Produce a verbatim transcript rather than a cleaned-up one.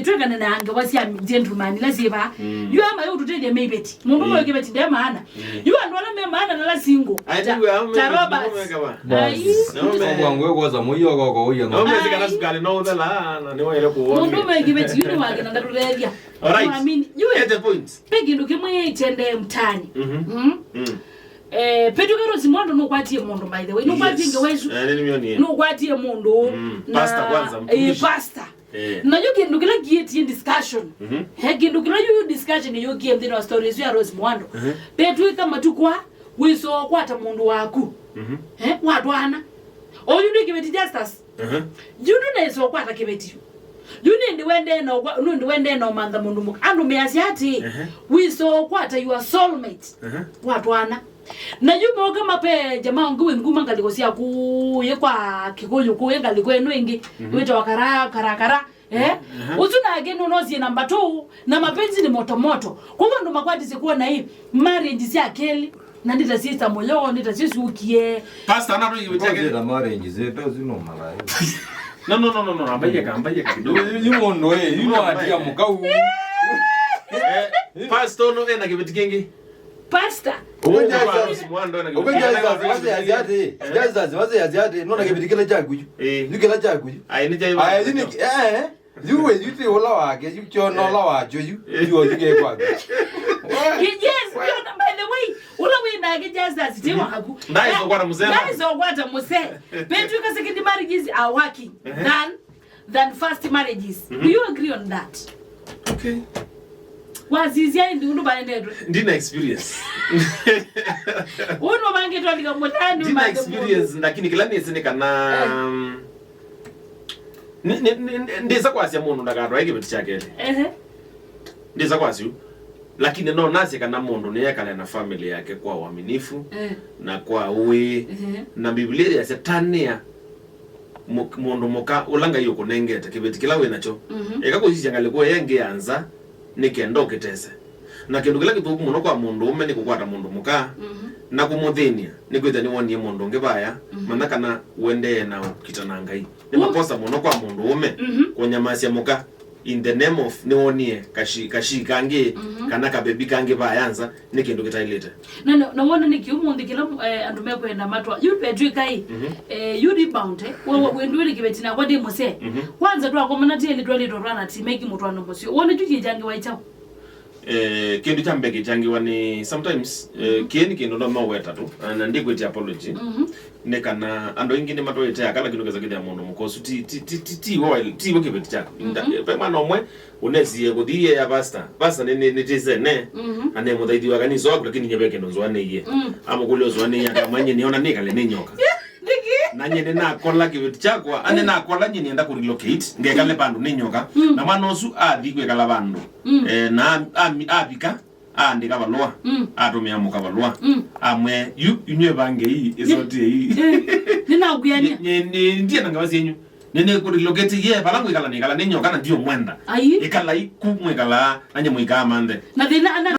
Twĩkane na ngewa sya gentleman ila syĩ vaa. Mm. Yu ama yu tũtethye me iveti. Mũndũ ũmwe kĩveti nde maana. Mm. Yu andũ ala me maana nala single. Ai, ta, nĩw'o, ta Robert. Ai, no, no, no, kwangu kwosa mũio koko ũia no. No, mesi kana sukali no ũthela, na nĩ waile kuona. Mũndũ ũmwe kĩveti yu nĩ wake na ndatũtethya. All right. Yu, I mean, yu, get the point. Pe kĩndũ kĩmwe kyendee mtaani. Mhm. Mm. Mm. Eh, Petro Karo Simwando nũkwatie mũndũ, by the way. Nũkwatie, yes, ngewa isu. Eh, nĩnĩmyonie. Nũkwatie mũndũ. Mm. Na, pastor kwanza, eh, mtumishi. Pastor. Eh. Na yu kĩndũ kĩla kĩetie discussion. Mhm. He kĩndũ kĩla yu discussion yũkie nthĩnĩ wa story isu ya Rose Mwando. Mhm. Petwĩka matukũ aa, wĩsoo kwata mũndũ waku. Mhm. Eh, watwana. Oyu nĩ kĩveti Justus. Mhm. Yu ndũnaĩsoo kwata kĩveti yu. Yu nĩndĩ wendee na ũkwa-, nĩndĩ wendee na ũmantha mũndũ mũka. Andũ measya atĩ, mhm, wĩsoo kwata your soulmate. Mhm. Watwana. Na yu moka mape jamaa ũngĩ wĩ nguma ngalĩko sya kũyĩ kwa Kĩkũyũ kũyĩ ngalĩko ĩno ĩngĩ, mhm, wĩtawa Kara, Kara, Kara. Eh? Mhm. Ũsu nake nũnosie namba two, na mapenzi ni moto moto. Kwa hivyo andũ makwatisye kuona hii marriage sya kelĩ, na nĩ ta sister mũyo, nĩ ta syo syũkie. Pastor, na tũiwe chake. Ngozi na marriage zetu zino malaya. No, no, no, no, no, ambaye ka, ambaye ka kidogo. Yu, yu mũndũ, eh, yu no atia mũkau. Eh, pastor no ena kĩveti kĩngĩ. Pastor. Ũkũ Jesus, Simwando na ũkũ Jesus, wase ya ziate. Eh? Jesus, wase ya ziate. Nona kĩveti kĩla kyaku yu. Eh. Yu kĩla kyaku yu. Ai, nĩ chai. Ai, yu nĩ, eh. Yu we, yu ti ũla wake, yu kyo na ũla wakyo yu. Eh. Yu, yu ke kwaku. Ki-, yes, yu na, by the way, ũla wĩ nake Jesus ti waku. Ndaĩsa ũkwata mũsee. Ndaĩsa ũkwata mũsee. Petwĩka second marriages are working, eh, than than first marriages. Mhm. Do you agree on that? Okay. Wasisya indi undu vaendetwe. Ndina experience. Uno vange twalika mutani. Ndina experience, lakini kila nisi ni kana, eh, um, ni, ni, ni, ni, ndisa kwasya mundu ndakatwae kĩveti kyake. Ehe. Ndisa kwasya. Lakini no nasye kana mundu nĩekale na family yake kwa uaminifu, eh, na kwa ũĩ. Ehe. Na Biblia yasya tanĩa mũ-, mũndũ mũka ũla Ngai ũkũnengete kĩveti kĩla wĩ nakyo. Mhm. Eka kũsisya ngalĩko ĩyo ĩngĩ ya nza nĩ kenda ũkĩtese. Na kĩndũ kĩla kĩthũku mũno kwa mũndũ ũme nĩ kũkwata mũndũ mũka, mhm, na kũmũthĩny'a, nĩkwĩthĩa nĩwonie mũndũ ũngĩ vaya, mhm, manya kana ũendee na ũkita na Ngai. Nĩ makosa mũno kwa mũndũ ũme, mhm, kũnyamasya mũka in the name of nĩwonie kashi, kashi kangĩ, mhm, kana kabebi kangĩ vaya nza. Nĩ kĩndũ kĩtaĩlĩte. Na, na, na wona nĩkĩ ũmũnthĩ kĩla, eh, andũ mekwenda matwa. Yu petwĩka ĩ, mhm, eh, yu rebound, eh, we, we, mhm, wendwĩlĩ kĩveti nakwa ndĩ mũsee. Mhm. Kwanza twakomana tieli twalĩtwa twana timeki mũtwano mũseo. Wona kyu kĩkyangĩwa ĩ kyaũ? Eh, kĩndũ kya mbee kĩkyangĩwa nĩ sometimes, eh, mhm, kĩĩ nĩ kĩndũ no maweta tu, na, na ndikwĩtya apology. Mhm. Nĩ kana andũ aingĩ nĩmatwaĩte aka, lakini ũkesa kĩthĩa mũndũ mũka ũsu ti, ti, ti, ti, ti we, ti we kĩveti kyaku. Mhm. Nda-, ve mwana ũmwe ũnesie kũthi ye ya pastor. Pastor nĩ, nĩ, nĩtĩsene. Mhm. Na nĩ mũthaithi wa kanisa waku, lakini nye ve kĩndũ nzũanĩie. Mm. Amũkũlya ũzũanĩie ata, manye nĩona nĩkale nĩ nyoka. Nĩkĩ? Na nye nĩnakola kĩveti kyakwa, a, nĩnakola nye nĩenda kũ relocate, ngekale vandũ nĩ nyoka. Mm. Na mwana ũsu athi kwĩkala vandũ. Mm. Eh, na am-, am-, avika, aandĩka valũa, mm, atũmĩa mũka valũa, mm, amwĩa, "Yu, inyw'ĩ vangei, ĩsotiei." Eh, nĩnakwĩania. Nye, nye, ndiena ngawa syenyu. Nĩnĩkũrelocate ye vala ngwĩkala nĩkala nĩ nyoka na ndiũmwenda. Ai. Ĩkalai ku mwĩkalaa, na nye mũikaa manthe. Na thĩna ana